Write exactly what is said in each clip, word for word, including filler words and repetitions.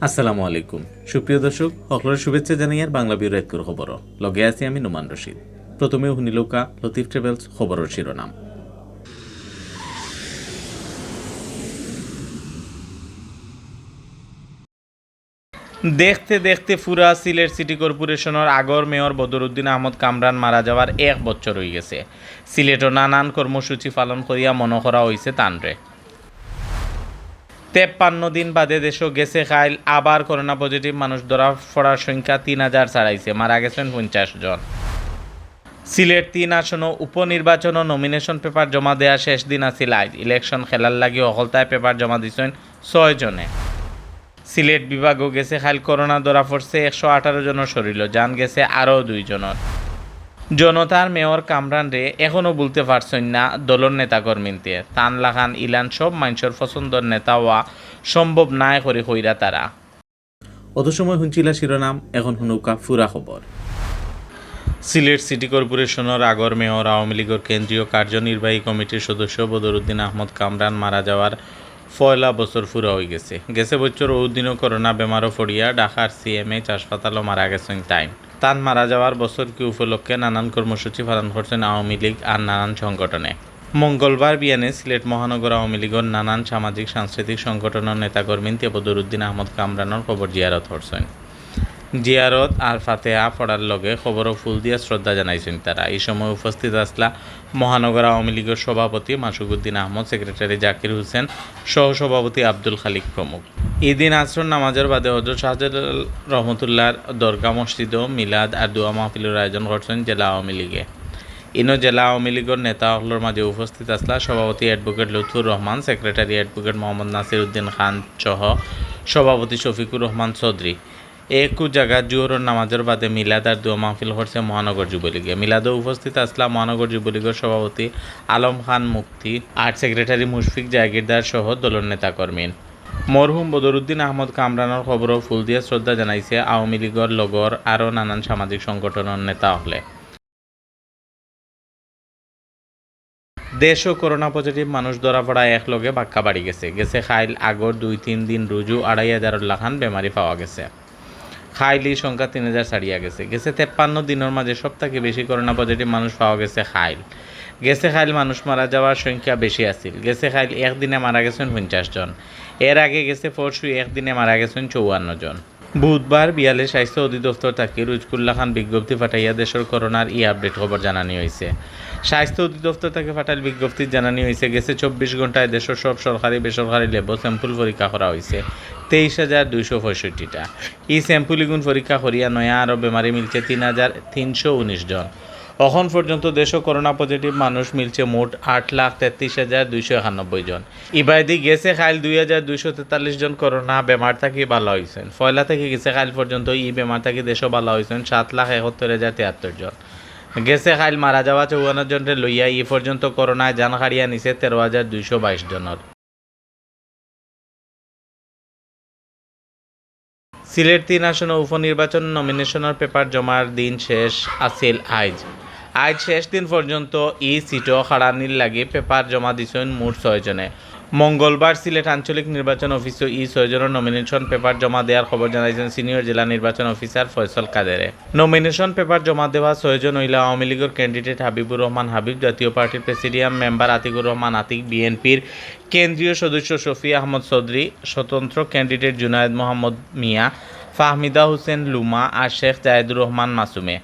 আসসালামু আলাইকুম। সুপ্রিয় দর্শক, হকলরে শুভেচ্ছা জানাইয়ার বাংলা ব্যুরো এতকুর খবর। লগে আছি আমি নোমান রশিদ। প্রথমে হুনিলউক্কা লতিফ ট্রাভেলস খবরর শিরোনাম। দেখতে দেখতে পুরা সিলেট সিটি কর্পোরেশনর আগর মেয়র বদরুদ্দিন আহমদ কামরান মারা যাওয়ার এক বছর অইগেছে। সিলেটো নানান কর্মসূচি পালন করিয়া মনো করা অইছে তানরে। তেপ্পান্ন দিন বাদে দেশো গেছে কাইল আবার করোনা পজিটিভ মানুষ ধরা পড়ার সংখ্যা তিন হাজার ছাড়াইছে, মারা গেছেন পঞ্চাশ জন। সিলেট তিন আসনো উপনির্বাচনো নমিনেশন পেপার জমা দেওয়া শেষ দিন আছিল আইজ। ইলেকশন খেলার লাগি হকলতায় পেপার জমা দিছইন ছয় জনে। সিলেট বিভাগও গেছে কাইল করোনা ধরা পড়ছে একশো আঠারো জনর শরীরও, জান গেছে আরও দুই জনর। জনতার মেয়র কামরানরে এখনো ভুলতে পারছইন না দলর নেতাকর্মীন্তে। তান লাখান ইলান সব মানষর পছন্দর নেতা অওয়া সম্ভব নায় করি কইরা তারা। অত সময় হুনছিলা শিরোনাম, এখন হুনউক্কা পুরা খবর। সিলেট সিটি কর্পোরেশনর আগর মেয়র আওয়ামী লীগর কেন্দ্রীয় কার্যনির্বাহী কমিটির সদস্য বদরুদ্দিন আহমদ কামরান মারা যাওয়ার পয়লা বছর পুরা অইগেছে। গেছে বছর অউ দিনও করোনা বেমারো পড়িয়া ঢাকার সিএমএইচ হাসপাতালো মারা গেছইন তাইন। তান মারা যাওয়ার বছরকি উপলক্ষে নানান কর্মসূচি পালন করছইন আওয়ামী লীগ আর নানান সংগঠনে। মঙ্গলবার বিয়ানে সিলেট মহানগর আওয়ামী লীগর নানান সামাজিক সাংস্কৃতিক সংগঠনর নেতাকর্মীন্তে বদরুদ্দিন আহমদ কামরানর কবর জিয়ারত করছইন। জিয়ারত আর ফাতেহা পড়ার লগে কবরো ফুল দিয়া শ্রদ্ধা জানাইছইন তারা। ই সময় উপস্থিত আছলা মহানগর আওয়ামী লীগর সভাপতি মাসুকুদ্দিন আহমদ, সেক্রেটারি জাকির হোসেন, সহসভাপতি আব্দুল খালিক প্রমুখ। ইদিন আসরর নামাজর বাদে হজরত শাহজালাল রহমতুল্লাহর দরগা মসজিদো মিলাদ আর দোয়া মাহফিলর আয়োজন করছইন জেলা আওয়ামী লীগে। ইনো জেলা আওয়ামী লীগর নেতা অকলর মাঝে উপস্থিত আছলা সভাপতি অ্যাডভোকেট লুৎফুর রহমান, সেক্রেটারি অ্যাডভোকেট মোহাম্মদ নাসির উদ্দিন খান সহ সভাপতি শফিকুর রহমান চৌধুরী। একু জাগাত জোহরর নামাজর বাদে মিলাদ আর দোয়া মাহফিল করছে মহানগর যুবলীগে। মিলাদো উপস্থিত আছলা মহানগর যুবলীগর সভাপতি আলম খান মুক্তি আর সেক্রেটারি মুশফিক জাগিরদার সহ দলর নেতাকর্মী। মরহুম বদরুদ্দিন আহমদ কামরানর কবরো ফুল দিয়া শ্রদ্ধা জানাইছে আওয়ামী লীগর লগর আরও নানান সামাজিক সংগঠনর নেতা অকলে। দেশো করোনা পজিটিভ মানুষ ধরা পড়া একলগে বাক্কা বাড়ি গেছে। গেছে কাইল আগর দুই তিন দিন রুজু আড়াই হাজারর লাখান বেমারি পাওয়া গেছে। কাইল ই সংখ্যা তিন হাজার ছাড়িয়া গেছে। গেছে তেপ্পান্ন দিনর মাঝে সব থাকি বেশি করোনা পজিটিভ মানুষ পাওয়া গেছে কাইল। গেছে কাইল মানুষ মারা যাওয়ার সংখ্যা বেশি আছিল। গেছে কাইল একদিনে মারা গেছইন পঞ্চাশ জন। এর আগে গেছে পরশু একদিনে মারা গেছইন চৌয়ান্ন জন। বুধবার বিয়ালে স্বাস্থ্য অধিদপ্তর থাকি রুজকুল্লা খান বিজ্ঞপ্তি পাঠাইয়া দেশর করোনার ই আপডেট খবর জানানি অইছে। স্বাস্থ্য অধিদপ্তর থাকি পাঠাইল বিজ্ঞপ্তিত জানানি অইছে, গেছে চব্বিশ ঘন্টায় দেশর সব সরকারি বেসরকারি ল্যাবো স্যাম্পল পরীক্ষা করা অইছে তেইশ হাজার দুইশো পঁয়ষট্টিটা। ই স্যাম্পল ইগুন পরীক্ষা করিয়া নয়া আরও বেমারি মিলছে তিন হাজার তিনশো উনিশ জন। অখন পর্যন্ত দেশো করোনা পজিটিভ মানুষ মিলছে মোট আট লাখ তেত্রিশ হাজার দুইশো একানব্বই জন। ইবায়দি গেছে কাইল দুই হাজার দুইশো তেতাল্লিশ জন করোনা বেমার থাকি বালা অইছইন। পয়লা থাকি গেছে কাইল পর্যন্ত ই বেমার থাকি দেশো বালা অইছইন সাত লাখ একাত্তর হাজার তিয়াত্তর জন। গেছে কাইল মারা যাওয়া চৌয়ান্ন জনরে লইয়া ই পর্যন্ত করোনায় জান কাড়িয়া নিছে তেরো হাজার দুইশো বাইশ জনর। সিলেট তিন আসনো উপনির্বাচন নমিনেশনর পেপার জমার দিন শেষ আছিল আইজ। আইজ শেষ দিন পর্যন্ত ই সিটো খাড়ানির লাগি পেপার জমা দিছইন মোট ছয় জনে। মঙ্গলবার সিলেট আঞ্চলিক নির্বাচন অফিসো ই ছয় জনর নমিনেশন পেপার জমা দেওয়ার খবর জানাইছেন সিনিয়র জেলা নির্বাচন অফিসার ফয়সল কাদেরে। নমিনেশন পেপার জমা দেওয়া ছয় জন অইলা আওয়ামী লীগর ক্যান্ডিডেট হাবিবুর রহমান হাবিব, জাতীয় পার্টির প্রেসিডিয়াম মেম্বার আতিকুর রহমান আতিক, বিএনপির কেন্দ্রীয় সদস্য শফি আহমদ চৌধুরী, স্বতন্ত্র ক্যান্ডিডেট জুনায়েদ মোহাম্মদ মিয়া, ফাহমিদা হোসেন লুমা আর শেখ জায়েদুর রহমান মাসুমে।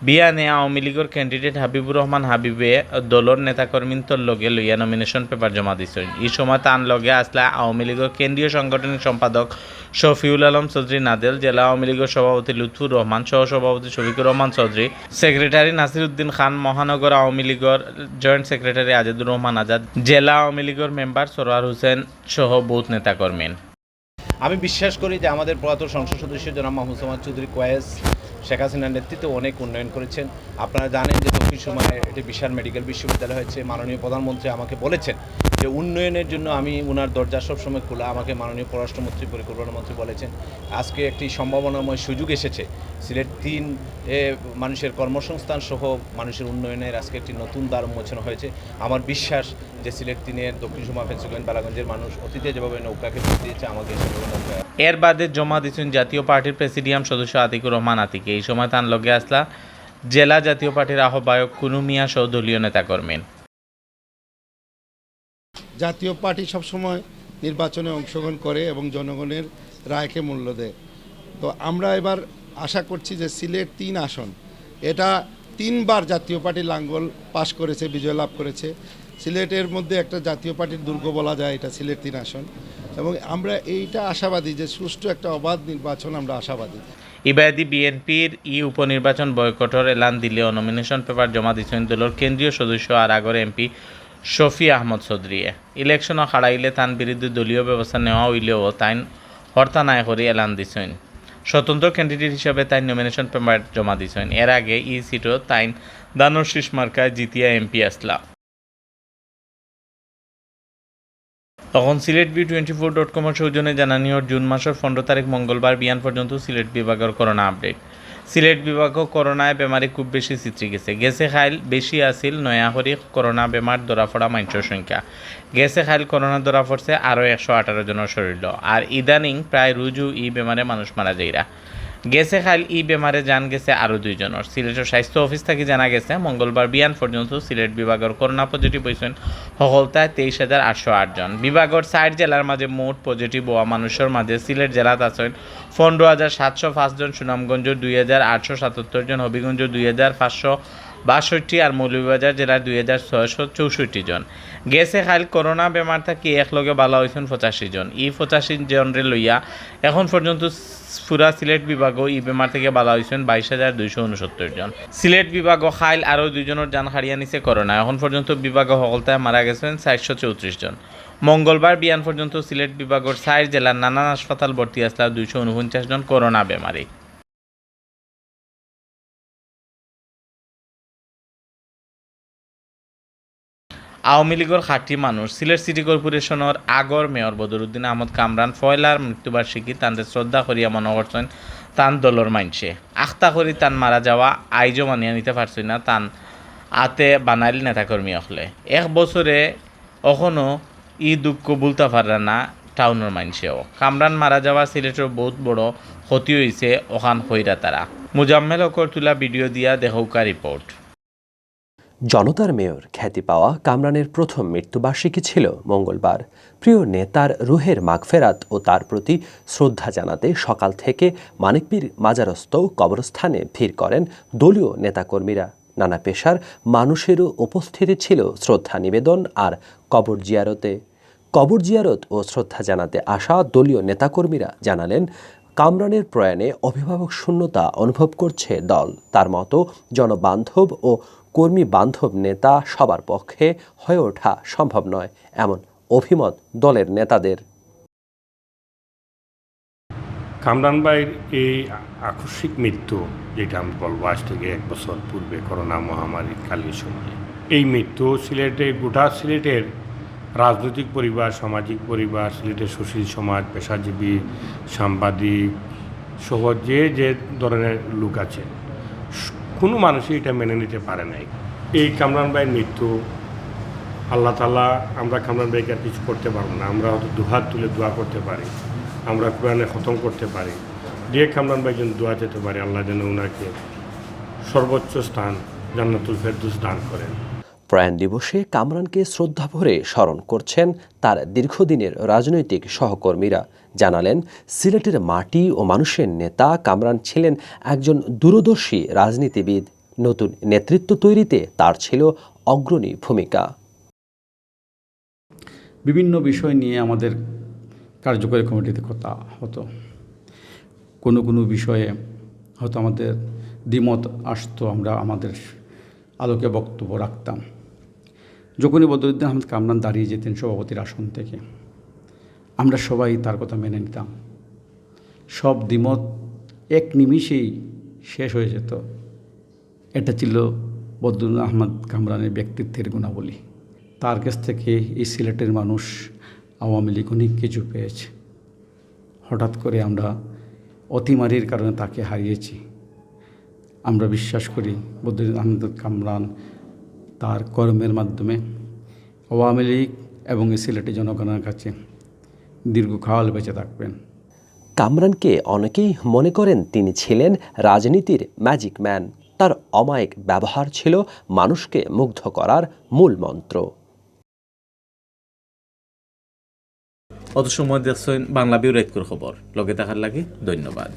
বিয়ানে আওয়ামী লীগর ক্যান্ডিডেট হাবিবুর রহমান হাবিবে দলর নেতাকর্মীন্তর লগে লইয়া নমিনেশন পেপার জমা দিছইন। ই সময় তান লগে আছলা আওয়ামী লীগর কেন্দ্রীয় সাংগঠনিক সম্পাদক শফিউল আলম চৌধুরী নাদেল, জেলা আওয়ামী লীগর সভাপতি লুৎফুর রহমান, সহ সভাপতি শফিকুর রহমান চৌধুরী, সেক্রেটারি নাসির উদ্দিন খান, মহানগর আওয়ামী লীগর জয়েন্ট সেক্রেটারি আজাদুর রহমান আজাদ, জেলা আওয়ামী লীগর মেম্বার সরোয়ার হোসেন সহ বউত নেতাকর্মী। আমি বিশ্বাস করি যে আমাদের প্রয়াত সংসদ সদস্য জনাব মাহমুদ সামাদ চৌধুরী কয়েস শেখ হাসিনার নেতৃত্বে অনেক উন্নয়ন করেছেন। আপনারা জানেন যে তৌফিক সুমায় একটি বিশাল মেডিকেল বিশ্ববিদ্যালয় হয়েছে। মাননীয় প্রধানমন্ত্রী আমাকে বলেছেন যে উন্নয়নের জন্য আমি ওনার দরজা সবসময় খোলা। আমাকে মাননীয় পররাষ্ট্রমন্ত্রী, পরিকল্পনা মন্ত্রী বলেছেন, আজকে একটি সম্ভাবনাময় সুযোগ এসেছে। সিলেট তিন এ মানুষের কর্মসংস্থান সহ মানুষের উন্নয়নের আজকে একটি নতুন দ্বার উন্মোচন হয়েছে। আমার বিশ্বাস যে সিলেট তিনের দক্ষিণ সুরমা, ফেঞ্চুগঞ্জ, বালাগঞ্জের মানুষ অতীতে যেভাবে নৌকাকে ভোট দিয়েছে, আমাকে সেভাবে নৌকা এর বাদে জমা দিছইন জাতীয় পার্টির প্রেসিডিয়াম সদস্য আতিকুর রহমান আতিকে। এই সময় তান লগে আছলা জেলা জাতীয় পার্টির আহ্বায়ক কুনু মিয়া সহ দলীয় নেতাকর্মী। জাতীয় পার্টি সবসময় নির্বাচনে অংশগ্রহণ করে এবং জনগণের রায়কে মূল্য দেয়। তো আমরা এবার আশা করছি যে সিলেট তিন আসন, এটা তিনবার জাতীয় পার্টি লাঙ্গল পাশ করেছে, বিজয় লাভ করেছে। সিলেটের মধ্যে একটা জাতীয় পার্টির দুর্গ বলা যায় এটা সিলেট তিন আসন, এবং আমরা এইটা আশাবাদী যে সুষ্ঠু একটা অবাধ নির্বাচন আমরা আশাবাদী। ইবায়দি বিএনপির ই উপনির্বাচন বয়কটর এলান দিলেও নমিনেশন পেপার জমা দিছইন দলর কেন্দ্রীয় সদস্য আর আগর এমপি শফি আহমদ চৌধুরীয়ে। ইলেকশনো খাড়াইলে তান বিরুদ্ধে দলীয় ব্যবস্থা নেওয়া অইলেও তাইন হরতা নায় করি এলান দিছইন। স্বতন্ত্র ক্যান্ডিডেট হিসাবে তাইন নমিনেশন পেপার জমা দিছইন। এর আগে ই সিটো তাইন ধানর শীষ মার্কায় জিতিয়া এমপি আছলা। তখন Sylhet view twenty four dot কমর সৌজন্যে জানানি অর জুন মাসর পনেরো তারিখ মঙ্গলবার বিয়ান পর্যন্ত সিলেট বিভাগর করোনা আপডেট। সিলেট বিভাগো করোনায় বেমারি খুব বেশি ছিতরি গেছে। গেছে কাইল বেশি আছিল নয়া করি করোনা বেমার ধরা পড়া মানষর সংখ্যা। গেছে কাইল করোনা ধরা পড়ছে আরও একশো আঠারো জনর শরীরো। আর ইদানিং প্রায় রুজু ই বেমারে মানুষ মারা যাইরা। গেছে কাইল ই বেমারে জান গেছে আরও দুইজনর। সিলেটর স্বাস্থ্য অফিস থাকি জানা গেছে, মঙ্গলবার বিয়ান পর্যন্ত সিলেট বিভাগর করোনা পজিটিভ অইছইন হকলতায় তেইশ হাজার আটশো আট জন। বিভাগর চাইর জেলার মাঝে মোট পজিটিভ অওয়া মানুষর মাঝে সিলেট জেলাত আছইন পনেরো হাজার সাতশো পাঁচ জন, সুনামগঞ্জর দুই হাজার আটশো সাতাত্তর জন, হবিগঞ্জর দুই হাজার পাঁচশো বাষট্টি আর মৌলভীবাজার জেলার দুই হাজার ছয়শো চৌষট্টি জন। গেছে কাইল করোনা বেমার থাকি একলগে বালা অইছইন পঁচাশি জন। ই পঁচাশি জনরে লইয়া এখন পর্যন্ত পুরা সিলেট বিভাগো ই বেমার থাকি বালা অইছইন বাইশ হাজার দুইশো ঊনসত্তর জন। সিলেট বিভাগো কাইল আরও দুইজনর জান কাড়িয়া নিছে করোনা। এখন পর্যন্ত বিভাগো হকলতায় মারা গেছইন চাইরশো চৌত্রিশ জন। মঙ্গলবার বিয়ান পর্যন্ত সিলেট বিভাগর চাইর জেলার নানান হাসপাতাল ভর্তি আছলা দুইশো ঊনপঞ্চাশ জন করোনা বেমারি। আওয়ামী লীগর খাঁটি মানুষ, সিলেট সিটি কর্পোরেশনর আগর মেয়র বদরুদ্দিন আহমদ কামরান পয়লার মৃত্যুবার্ষিকী তানরে শ্রদ্ধা করিয়া মনো করছইন তান দলর মানষে। আখতা করি তান মারা যাওয়া আইজও মানিয়া নিতা পারছইন না তান আতে বানাইল নেতাকর্মী অকলে। এক বছরে অখনো ই দুঃখ ভুলতা পাররা না টাউনর মানষেও। কামরান মারা যাওয়া সিলেটর বউত বড় ক্ষতি অইছে, অখান কইরা তারা। মুজাম্মেল হকর তুলা ভিডিও দিয়া দেখউক্কা রিপোর্ট। জনতার মেয়র খ্যাতি পাওয়া কামরানের প্রথম মৃত্যুবার্ষিকী ছিল মঙ্গলবার। প্রিয় নেতার রুহের মাগফেরাত ও তার প্রতি শ্রদ্ধা জানাতে সকাল থেকে মানিকপীর মাজারস্থ কবরস্থানে ভিড় করেন দলীয় নেতাকর্মীরা। নানা পেশার মানুষেরও উপস্থিতি ছিল শ্রদ্ধা নিবেদন আর কবর জিয়ারতে। কবর জিয়ারত ও শ্রদ্ধা জানাতে আসা দলীয় নেতাকর্মীরা জানালেন, কামরানের প্রয়াণে অভিভাবক শূন্যতা অনুভব করছে দল। তার মতো জনবান্ধব ও কর্মী বান্ধব নেতা সবার পক্ষে হয়ে ওঠা সম্ভব নয়, এমন অভিমত দলের নেতাদের। কামরান ভাইর এই আকস্মিক মৃত্যু, যেটা আমি বলবো আজ থেকে এক বছর পূর্বে করোনা মহামারীকালীন সময়ে, এই মৃত্যু সিলেটে, গোটা সিলেটের রাজনৈতিক পরিবার, সামাজিক পরিবার, সিলেটের সুশীল সমাজ, পেশাজীবী, সাংবাদিক সহ যে যে ধরনের লোক আছে, কোনো মানুষই এটা মেনে নিতে পারে নাই। এই কামরান ভাইয়ের মৃত্যু, আল্লাহ তাআলা, আমরা কামরান ভাইকে আর কিছু করতে পারবো না। আমরা হয়তো দুহাত তুলে দোয়া করতে পারি, আমরা কোরআনে খতম করতে পারি, দিয়ে কামরান ভাই যেন দোয়া যেতে পারে, আল্লাহ যেন ওনাকে সর্বোচ্চ স্থান জান্নাতুল ফেরদৌস দান করেন। প্রয়াণ দিবসে কামরানকে শ্রদ্ধাভরে স্মরণ করছেন তার দীর্ঘদিনের রাজনৈতিক সহকর্মীরা। জানালেন, সিলেটের মাটি ও মানুষের নেতা কামরান ছিলেন একজন দূরদর্শী রাজনীতিবিদ। নতুন নেতৃত্ব তৈরিতে তার ছিল অগ্রণী ভূমিকা। বিভিন্ন বিষয় নিয়ে আমাদের কার্যকরী কমিটিতে কথা হতো। কোনো কোনো বিষয়ে হয়তো আমাদের দ্বিমত আসতো, আমরা আমাদের আলোকে বক্তব্য রাখতাম। যখনই বদরুদ্দিন আহমদ কামরান দাঁড়িয়ে যেতেন সভাপতির আসন থেকে, আমরা সবাই তার কথা মেনে নিতাম। সব দ্বিমত এক নিমিষেই শেষ হয়ে যেত। এটা ছিল বদরুদ্দিন আহমদ কামরানের ব্যক্তিত্বের গুণাবলী। তার কাছ থেকে এই সিলেটের মানুষ আওয়ামী লীগ অনেক কিছু পেয়েছে। হঠাৎ করে আমরা অতিমারির কারণে তাকে হারিয়েছি। আমরা বিশ্বাস করি বদরুদ্দিন আহমেদ কামরান তার কর্মের মাধ্যমে আওয়ামী লীগ এবং এই সিলেটি জনগণের কাছে দীর্ঘকাল বেঁচে থাকবেন। কামরানকে অনেকেই মনে করেন তিনি ছিলেন রাজনীতির ম্যাজিক ম্যান। তার অমায়িক ব্যবহার ছিল মানুষকে মুগ্ধ করার মূল মন্ত্র। অত সময় দেখছইন বাংলা ভিউ রাইতকুর খবর। লগে থাকার লাগি ধন্যবাদ।